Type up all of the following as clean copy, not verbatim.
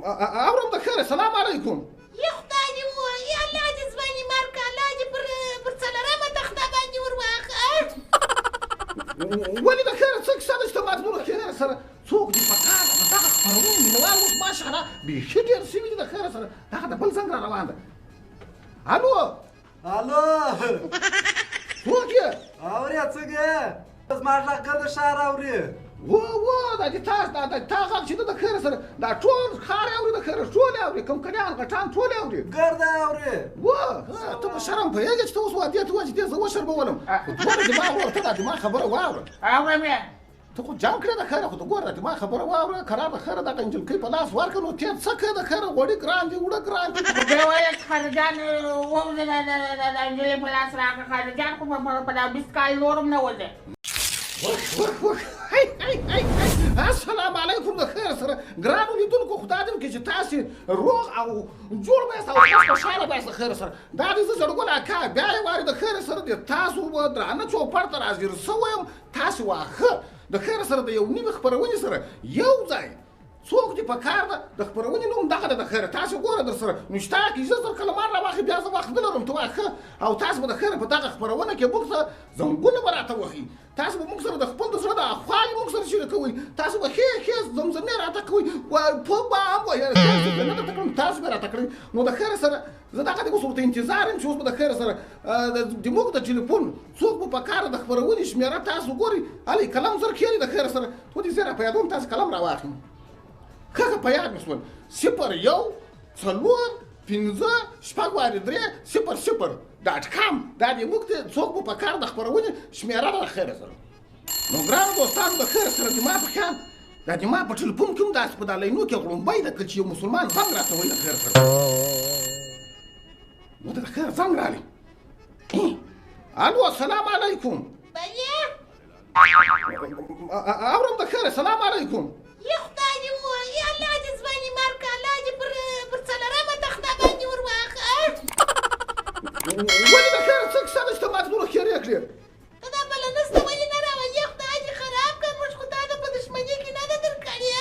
اورم د خیره. سلام علیکم. یا خدای دې ووایي، یا الله دې ځواني مرګ، الله دې پر څلورمه تخته باندې ور واخه. ولې د خیره څه کیسه ده چې ته ماته دومره خیره سره څوک دې په کار ده؟ دغه خپرونې مینهوال اوس ماشاءالله بیخي ډېر شوي دي. د خیره سره دغه د بل زنګ را روان ده. الو الو، څوک یې؟ اورې څنګه یې؟ زما غږ ګرده ښار اوري. و و دا دې تا دا د تا غږ چې ده د خیره سره دا ټول ښار یې اوري، د خیره ټول یې اوري، کمکنیان غټان ټول یې اوري، ګرده اوري. و ته په شرم پوهېږې چې ته اوس وعدې ته وایې چې دې زه وشرمولم؟ خو ګوره دې ما وروره، ته دا دې ما خبره واوره. اورم یې. ته خو جنګ کړې د خیره، خو ته ګوره دې ما خبره واوره. کرار د خیره دغه نجلکۍ په لاس ورکړه، نو تېر څه کوې؟ د خیره غوړي ګران دي، اوړه ګران دي. خو بیا وایه چې خالجان ووځه، د نجلۍ په لاس راکړه. خالجان خو په دا 20 کال نور هم نه وځي. السلام علیکم. د خیر سره ګرانو لیدونکو، خدای دې وکړي چې تاسې روغ او جوړ به یاست او خوش خوشحاله به یاست. د خیر سره دا دې زه زړګل اکا بیا یې واري د خیر سره د تاسو به درانه چوپړ ته راځیر سوی یم. تاسې واښه د خیر سره د یو نیمې خپرونې سره یو ځای څوک دې په کار ده. د خپرونې نوم دغه ده د خیره. تاسې ګوره در سره مشتاق یې، زه زر کلمان راواخلي، بیا زه وخت نه لرم. ته واښه او تاسې به د خیره په دغه خپرونه کې موږ ته زنګونه به راته وهئ، تاسو به موږ سره د خپل د زړه د اخوالې موږ سره شریکوئ، تاسو به ښې ښې زمزمې راته کوئ، په به هم وایي نه درته کړم، تاسو به راته کړئ. نو د خیره سره زه دغه دې اوس ورته انتظار یم چې اوس به د خیره سره د موږ د ټلیفون څوک به په کار د خپرونې شمېره تاسو ګورئ. هلئ قلم زر کښېنئ د خیره سره، خو دې زه را په یادوم، تاسو قلم راواخلئ. ښه ښه په یاد مې شول. 0 1 4 5 6 3 0 0 .com. دا دې موږ ته څوک به په کار د خپرونې شمېره ده د خیره سره. نو ګرانو دوستانو، د خیره سره دې ما په خیال دا دې ما په ټلیفون کې هم داسې په دا لینو کې غړومبی ده که چې یو مسلمان زنګ راته وایي د خیره سره. نو د خیره زنګ راغلی. الو السلام علیکم. بلې اورم د خیره. سلام علیکم. یا خدای دې ووایي، یا الله دې ځواني مرګ، الله دې پر څلورمه تخته باندې ور واخه. ولې د خیره څه کیسه ده چې ته ماته دومره ښېرې کړې؟ ته دا بله نسته ولې نه راولې؟ خدای دې خراب کړه، موږ خو تا ته په دښمني کې نه ده درکړې.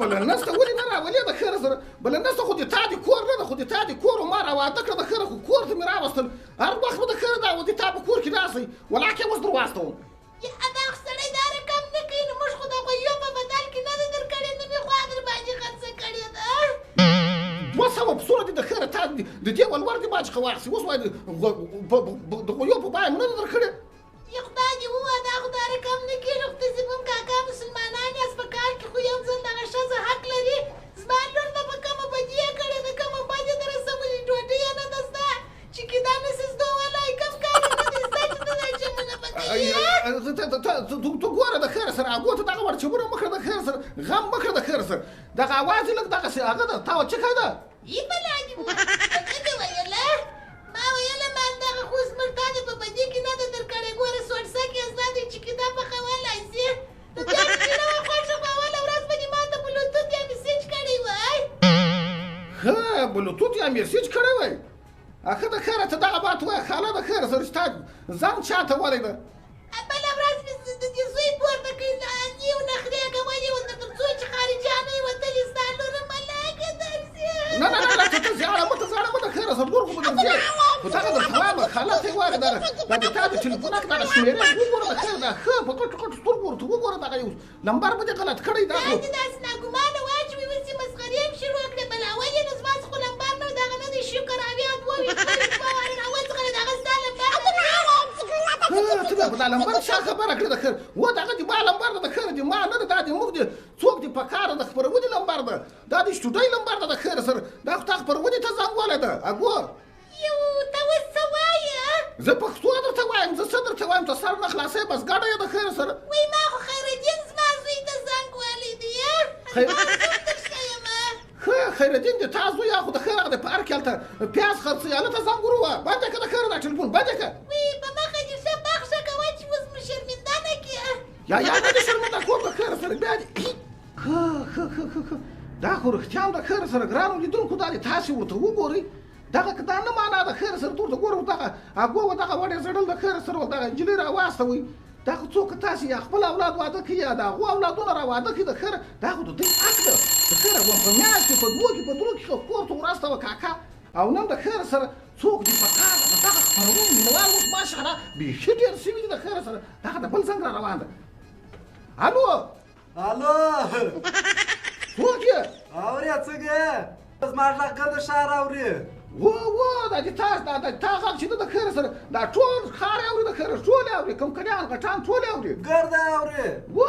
بله نسته ولې نه راولې د خیره سره؟ بله نسته خو دې تا دې کور نه ده، خو دې تا دې کور ما راواده کړه د خیره، خو کور ته مې راوستل. هر وخت به د خیره دا دې تا په کور کې ناست وئ، ولاکه یې اوس در واستوم. یا دا خو سړی دا رقم نه کوي، نو موږ خو د غویو په بدل کې نه ده درکړې، نه مې خوا در باندې خرڅه کړې ده. 200 پسونه دې د خیره تا د دې ولور دې ما څخه واخیستې، اوس وایي د غویو په بیه مې نه ده درکړې. یا خدای دې ووایه، دا خو دا رقم نه کېږي، خو تاسې موږ کاکا مسلمانان یاست، په کال کې خو یو ځل دغه ښځه حق لري. زما لور ته په کومه بدي یې کړې ده، کومه بدې ده رسولې، ډوډۍ یې نه ده زده چې کیدا نه سي زدولای، کوم کار یې نه دی زده چې ته دا چمونه په کوې؟ ته ګوره د خیره سره هغو ته دغه ورچمونه مه کړه، د خیره سره غم مه کړه، د خیره سره دغه اواز یې لږ دغسې هغه ده. تا چې کوې ده؟ ای بلا دې ووایه، څه دې ویله؟ ما ویله ما دغه خو زموږ تا دې په بدي کې نه ده درکړې، ګوره سوړسک یې زده دی چې کیدا پخولای سي. نو بیا مې چې نه وه خوښه، خو اوله ورځ به دې ما ته بلوتوت یا میسج کړی وای. ښه بلوتوت یا میسج کړی وای؟ اخه د خیره ته دغه بات وایه خاله د خیره سره چې تا زنګ چاته ولی ده؟ بله ورځ مې د دې زوی پورته کړ، نیو نخرې کولې ورته تر څو چې خارجیان یې وتلي، ستا لور ملاکه درځي. نه نه نه، ته زیاړه مه، ته زیاړه مه د خیره سره، لور خو به درځي. خو دغه درته وایم خاله ته یې وایه، دا د تا د ټلیفونک دغه شمېرې وګوره د خیره، دا ښه په غټو غټو سترګو ورته وګوره، دغه یو نمبر به دې غلط کړی. دا خو دې داسې ناګومانه واچوي، اوس یې مسخرې هم شروع کړې. بله اول یې نو زما څخه لمبر نه و، دغه نه دی شکر 72 22 دوه وارې اول څخه دغه ستا لمبر نه دی. ته بیا په دا لمبر چا خبره کړې د خیر؟ و دغه دې ما لمبر ده د خیره، دې ما نه ده، دا دې موږ دې څوک دې په کار د خپرونې لمبر ده، دا دې سټوډۍ لمبر ده د خیره سره، دا خو تا خپرونې ته زنګ ولی ده. اګو یو ته اوس څه وایې؟ زه پښتو درته وایم، زه څه درته وایم، ته سر نه خلاصوې بس ګډه یې د خیره سره. وایي ما خو خیرالدین زما زوی ته زنګ وهلی دی. ښه خیرالدین دې تا زوی خو د خیره هغه د پارک کې هلته پیاز خرڅوي، هلته زنګ وروه. بنده که د خیره دا ټلیفون بنده که. وایي په مخه دې ښه بخښه کوه چې اوس مو شرمنده نه کړې. یا یا نه دې شرمنده کوم د خیره سره بیا دې. ښه ښه ښه ښه ښه، دا خو رښتیا هم د خیره سره ګرانو لیدونکو دا دې تاسې ورته وګورئ، دغه که دا نه معنا د خیره سره ته ورته ګوره، دغه هغو وه دغه وړې زړل د خیره سره دغه نجلۍ راواستوئ، دا خو څوک تاسې یا خپل اولاد واده کوي یا د هغو اولادونه را واده کوي د خیره، دا خو د دوی حق ده. د خیره په میاشت کې په دوو کې په درو کې کور ته ورستوه کاکا. او نن د خیره سره څوک دې په کار د دغه خپرونې مینوال اوس ماشاءالله بیخي ډېر شوي دي. د خیره سره دغه د بل زنګ را روان ده. الو الو، څوک یې؟ اورې څنګه یې؟ زما غږ ګرده ښار اوري. و و دا دې تا دا تا غږ چې ده د خیره سره دا ټول ښار اوري، د خیره ټول اوري، کوم کلیان غټان ټول اوري، ګرده اوري. و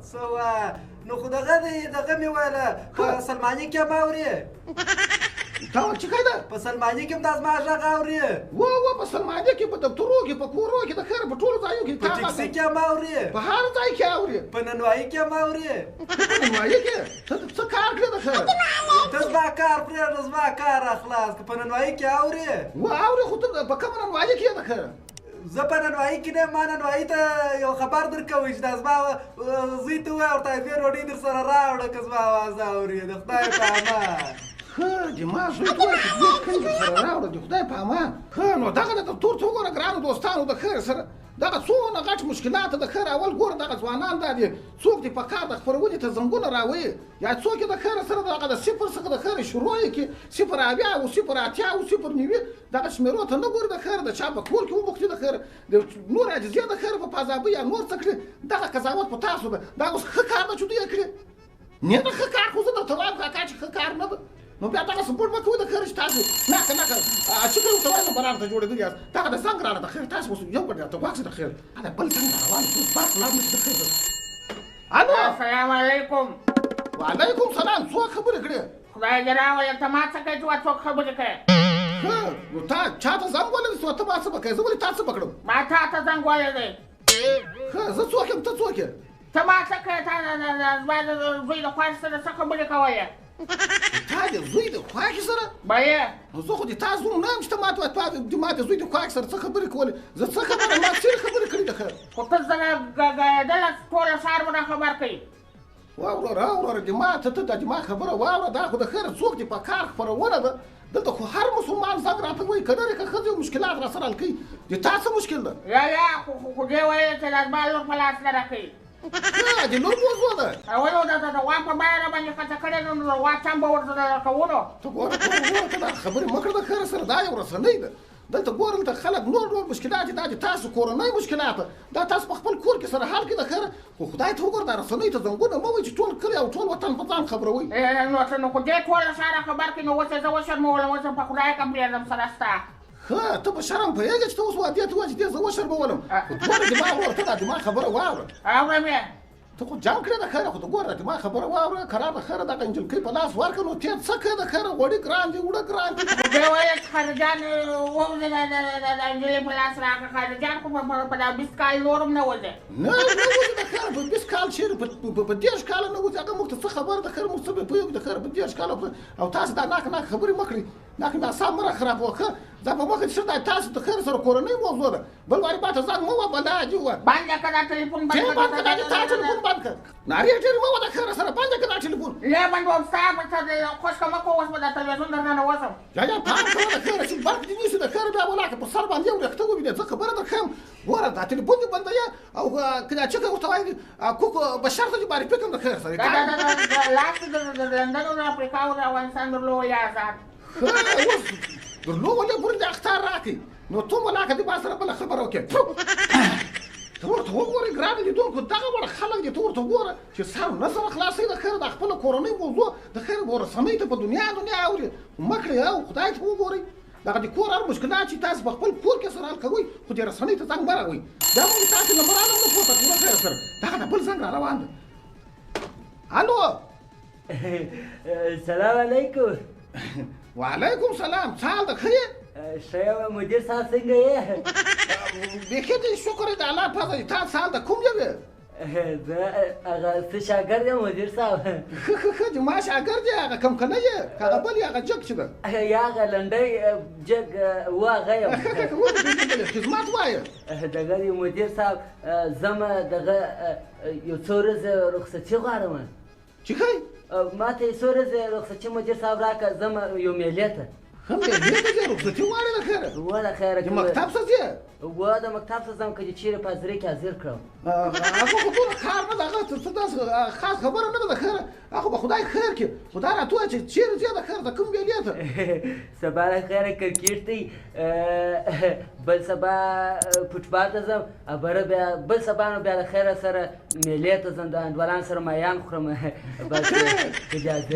څه وایه؟ نو خو دغه دی، دغه مې ویله په سلماني کې هم اوري. تا ویل چې کوي ده؟ په سلماني کې هم دا زما غږ اوري. و و په سلماني کې، په دفترو کې، په کورو کې، د خیره په ټولو ځایو کې، په ټیکسي کې هم اوري، په هر ځای کې اوري، په ننوایي کې هم اوري. په ننوایي کې ته څه کار کړې د خیره؟ ته زما کار پرېږده، زما کار را خلاص کړه. په ننوایي کې اوري؟ و اوري، خو ته په کومه ننوایي کې یې د خیره؟ زه په ننوایي کې نه یم، ما ننوایي ته یو خبر درکوي چې دا زما زوی ته ووایه ورته دوې ډوډۍ در سره راوړه که زما اواز اوري. د خدای په امان. ښه د ما زوی ته ووایه چې دوې ټکۍ در سره راوړه، د خدای په امان. ښه نو دغه د تور ته وګوره ګرانو دوستانو، د خیر سره دغه څونه غټ مشکلات د خیر اول ګوره دغه ځوانان دا دي څوک دې په کار د خپرونې ته زنګونه راویي، یا څوک یې د خیر سره دغه د صفر څخه د خیر شروع یې کړي، 0 70 او 0 80 او 0 90 دغه شمېرو ته نه ګوري. د خیر د چا په کور کې وبوښتي، د خیر د نور عاجزې د خیر په پازابۍ یا نور څه کړي. دغه قضاوت په تاسو ده. دا اوس ښه کار ده چې دوی یې کړي؟ نه ده ښه کار، خو زه درته وایم کاکا چې ښه کار نه ده. نو بیا دغه سپورټ مه کوئ د خیر چې تاسو ناکه ناکه چې کوي ورته وایم نمبرانو ته جوړېدلي یاست. دغه د زنګ راله د خیر تاسو اوس یو ګړی راته غوږ شئ د خیر. دا بل زنګ را روان دی، برق لاړ نه شي د خیر. الو السلام علیکم. وعلیکم سلام. څوک خبرې کړې؟ خدای دې راوله، ته ما څه کوې چې څوک خبرې کوې؟ ښه نو تا چا ته زنګ ولې دی؟ ته ما څه به کوې؟ زه ولې تا څه به کړم؟ ما تا ته زنګ ولی دی. ښه زه څوک یم ته څوک یې؟ ته ما څه کوې؟ تا زما د زوی د خواښې سره څه خبرې کولې؟ تا د زوی د خواښې سره؟ بله. نو زه خو د تا زوم نه یم چې ته ما ته وایې ما د زوی د خواښې سره څه خبرې کولې؟ زه څه خبره ما څه خبرې کړې د خیر؟ خو ته زه ګایدله ټوله ښار به راخبر کوي. واوره وروره د ما ته ته د ما خبره واوره. دا خو د خیره څوک دې په کار خپرونه ده. دلته خو هر مسلمان زنګ راته وایي که لرې که ښځې مشکلات را سره حل کوي. د تا څه مشکل ده؟ یا یا خو دې ویل چې دا زما لور په لاس نه راکوي. ښه د لور موضوع ده. اول د غوا په بیه راباندې خرڅه کړې ده، نو د غوا چم به ورسره راکوو. نو ته ګوره ګوره ته دا خبرې مه کړه د خیره سره. دا یو رسنۍ ده. دلته ګوره دلته خلک نور نور مشکلات دي. دا د تاسو کورنۍ مشکلات دا تاسو په خپل کور کې سره حل کړئ د خیره. خو خدای ته وګوره دا رسنۍ ته زنګونه مه وایئ چې ټول کلی او ټول وطن په ځان خبروئ. نو خو دې ټوله ښاره خبر کړي. نو اوس یې زه وشرمولم، اوس په خدای که پرېږدم سره ستا. ښه ته په شرم پوهېږې چې ته اوس وعدې ته وایې چې دې زه وشرمولم. خو ګوره د ما وروره ته دا د ما خبره واوره. اورم یې. ته خو جنګ کړې د خیره، خو ته ګوره د ما خبره واوره. کرار د خیره دغه نجلکۍ په لاس ورکړه نو تېر څه کوې د خیره؟ غوړي ګران دي، اوړه ګران دي. خو دې ویل چې خالد جان ووځه د نجلۍ په لاس راکړه. خالد جان خو په دا 20 کال نور هم نه وځي. نه نه وځي د خیره په 20 کال چېرې په 30 کاله نه وځي. هغه موږ ته څه خبره د خیره، موږ څه به پوهېږو د خیره په 30 کاله. او تاسو دا ناکه ناکه خبرې مه کړئ، ناکه مې اعصاب مه را خرابوه. ښه دا په مخه چې دا تاسو د خیر سره کورنۍ موضوع ده. بل وارې ما ته زنګ مه وه بلا دې ووایه. بند کړه دا ټلیفون، بند کړه بند کړه دا ټلیفون بند کړه. نارې ډېرې مه وه د خیره سره، بند کړه دا ټلیفون. له بند وم ستا په خشکه مه کوه، اوس به دا تلویزیون درنه نه وځم. یا یا پام کوه د خیره چې برق دې نیسي د خیره بیا ولاکه په سر باندې یو رښته ووینې. زه خبره درښیم ګوره دا ټلیفون دې بندوې او که دا چکه ورته وایي کوک بشر ته دې معرفي کړم د خیر سره. لاس د لندن او د افریقا او د افغانستان درلو ولې ازاد. ښه اوس درلو ولې پورې د اخطار راکړي. نو ته ولاکه دې ما سره بله خبره وکړې. ته ورته وګورې ګرانه لیدونکو، دغه وړه خلک دي. ته ورته وګوره چې سر نه سره خلاصوي د خیره. د خپله کورنۍ موضوع د خیر رسنۍ ته په دنیا دنیا اوري. مه کړئ او خدای ته وګورئ دغه د کور هر مشکلات چې تاسو په خپل کور کې سره حل کوئ، خو دې رسنۍ ته زنګ مه راوئ. دا موږ تاسو نمبران هم نه پورته کړو د خیره سره. دغه د بل زنګ را روان دی. الو سلام علیکم. وعلیکم سلام. څه حال ده؟ ښه یې؟ ښه یم مدیر صاحب، څنګه یې؟ بیخي دې شکر دی د الله فضل دی. تا څه حال ده؟ کوم یو یې؟ زه هغه څه شاګرد یم مدیر صاحب. ښه ښه ښه، زما شاګرد یې. هغه کم کلی یې که هغه بل یې هغه جګ چې ده؟ یا هغه لنډی جګ و هغه یم. ښه ښه ښه، ومې خدمت وایه. دغه دی مدیر صاحب، زه مه دغه یو څو ورځې رخصتي غواړم. چې ښه ما ته یې څو ورځې رخصتي مدیر صاحب راکړه، زه یو مېلې ته. هم مېلې ته ځې رخصتي غواړې د خیره؟ وه د خیره. د مکتب څه ځې؟ وه د مکتب څه ځم، که دې چېرې په حاضرۍ کې حاضر کړم. هغه خو دومره کار نه ده، هغه څه داسې خاص خبره نه ده د خیره، هغه به خدای خیر کړي. خو دا راته ووایه چې چېرې ځې د خیره، د کوم مېلې ته؟ سبا له خیره کرکټ دی، بل سبا فوټبال ته ځم، بره بیا بل سبا نو بیا له خیره سره مېلې ته ځم، د انډوالانو سره مایان خورم. بس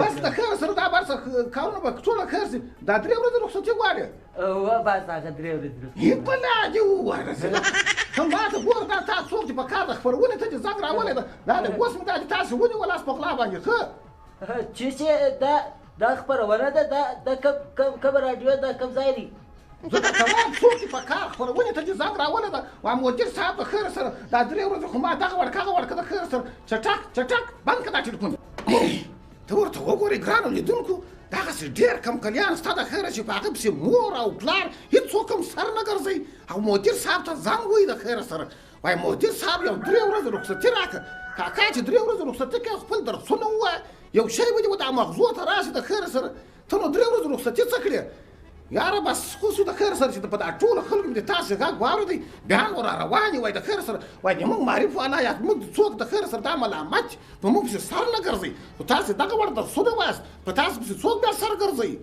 بس د خیره سره دا بر څه کارونه به ټوله خیر سي. دا 3 ورځې رخصتي غواړې؟ وه بس هغه 3 ورځې رخصتي. بلا دې ووایه، ته ماته ګوره، دا تا څوک چې په کار د خپرونې ته دې زنګ راولی ده، دا دی اوس مې دا دې تاسې ونیولاست په غلا باندې. ښه چې دا خپرونه ده، دا کومه راډیو ده، کوم ځای دی؟ زه درته وایم څوک چې په کار خپرونې ته دې زنګ راولی ده، وا مدیر صاحب د خیره سره دا 3 ورځې خو ما دغه وړکه هغه وړکه د خیره سره چټک چټک بند کړه دا ټلیفون. ته ورته وګورې ګرانو لیدونکو، دغسې ډېر کم کلیان ستا د خیره چې په هغه پسې مور او پلار هېڅوک هم سر نه ګرځوي، او مدیر صاحب ته زنګ وایي د خیره سره، وایي مدیر صاحب یو 3 ورځې رخصتي راکړه. کاکا چې 3 ورځې رخصتي کوې خپل درسونه ووایه، یو شی به دې و دا مغزو ته راشي د خیره سره، ته نو 3 ورځې رخصتي څه کړې؟ یاره بس خو سو د خیر سره چې په دا ټولو خلکو مې د تاسې غږ واورېدی، بیا نو را روان یې، وایي د خیر سره، وایي د موږ معرف والا یا موږ څوک د خیر سره دا ملامت په موږ پسې سر نه ګرځوي، خو تاسې دغه وړ درسونه وایاست، په تاسې پسې څوک بیا سر ګرځوي؟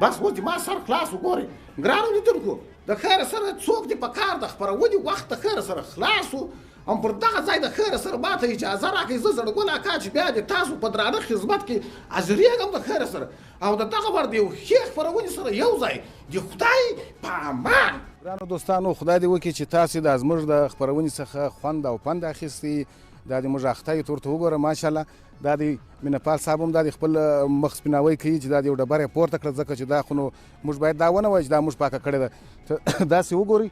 بس اوس دې ما سر خلاص وګورئ ګرانو لیدونکو، د خیر سره څوک دې په کار د خپرونې وخت د خیر سره خلاص و، هم پر دغه ځای د خیره سره ماته اجازه راکړئ، زه زړګل اکا چې بیا دې تاسو په درانه خدمت کې حاضرېږم د خیره سره، او د دغه وړ د یو ښې خپرونې سره یو ځای د خدای په امان. ګرانو دوستانو، خدای دې وکړي چې تاسې د زموږ د خپرونې څخه خوند او پند اخیستی. دا دې موږ اخته یې ته ورته وګوره، ماشاءالله. دا دې مینهپال صاحب هم دا دې خپل مخ سپیناوی کوي چې دا دې یو ډبره یې پورته کړه، ځکه چې دا خو نو موږ باید دا ونه وایو چې دا موږ پاکه کړې ده. داسې وګورئ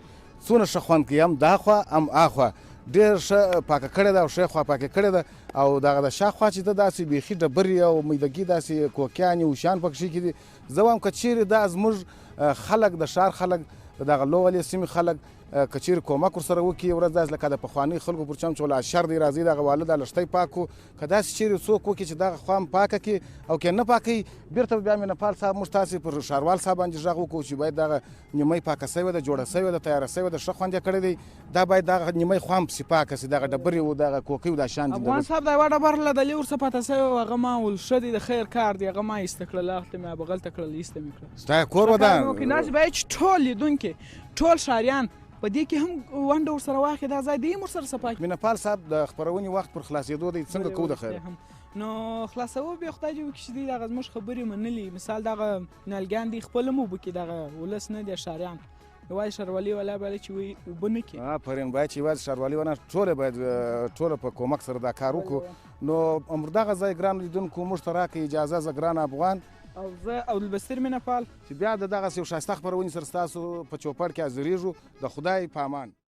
څونه ښه خوند کوي، هم دا خوا هم اخوا ډېر ښه پاکه کړې ده او ښې خوا پاکه کړې ده. او دغه د شا خوا چې ده داسې بیخي ډبرې او میدګي داسې کوکیانې اوښان پکښې کې دي. زه وایم که چیرې دا زموږ خلک، د ښار خلک، د دغه لوولې سیمې خلک که چیرې کومک ورسره وکړي، ورځ داسې لکه د پخوانیو خلکو پر چم چې ولا اشر دی راځي دغه واله دا لښتی پاک کړو، که داسې چیرې څوک وکړي چې دغه خوا هم پاکه کړي او که نه پاکوي، بیرته به بیا مینهپال صاحب موږ تاسې پر ښاروال صاحب باندې غږ وکړو چې باید دغه نیمۍ پاکه سوې ده، جوړه سوې ده، تیاره سوې ده، ښه خوند یې کړی دی، دا باید دغه نیمۍ خوا هم پسې پاکه سي، دغه ډبرې و دغه کوکۍ و دا شیان دي. افغان صاحب دا یوه ډبره له دلې ورڅه پاته سوې وه، هغه ما ول ښه دی د خیر کار دی، هغه ما ایسته کړله، هلته مې بغل ته کړل، ایسته مې کړه. ستا کور ودان. داسې باید چې ټول لیدونکي ټول ښاریان په دې کې هم ونډه ورسره واخلي، دا ځای دی هم ورسره صفا کړي. مینهپال صاحب د خپرونې وخت پر خلاصېدو دی، څنګه کوو د خیره؟ نو خلاصوو بیا خدای دې وکړي چې دوی دغه زموږ خبرې منلي. مثال دغه نلګیان دی خپل هم اوبه کړي، دغه ولس نه دی ښاریان، یوازې ښاروالي والا باید چې وایي اوبه نه کړي. آفرین، باید چې یوازې ښاروالي ونه، ټوله باید ټوله په کومک سره دا کار وکړو. نو پر دغه ځای ګران لیدونکو موږ ته راکړئ اجازه، زه ګران افغان او زه عبدالبصیر مینهپال چې بیا د دغسې یو ښایسته خپرونې سره ستاسو په چوپړ کې حاضرېږو. د خدای په امان.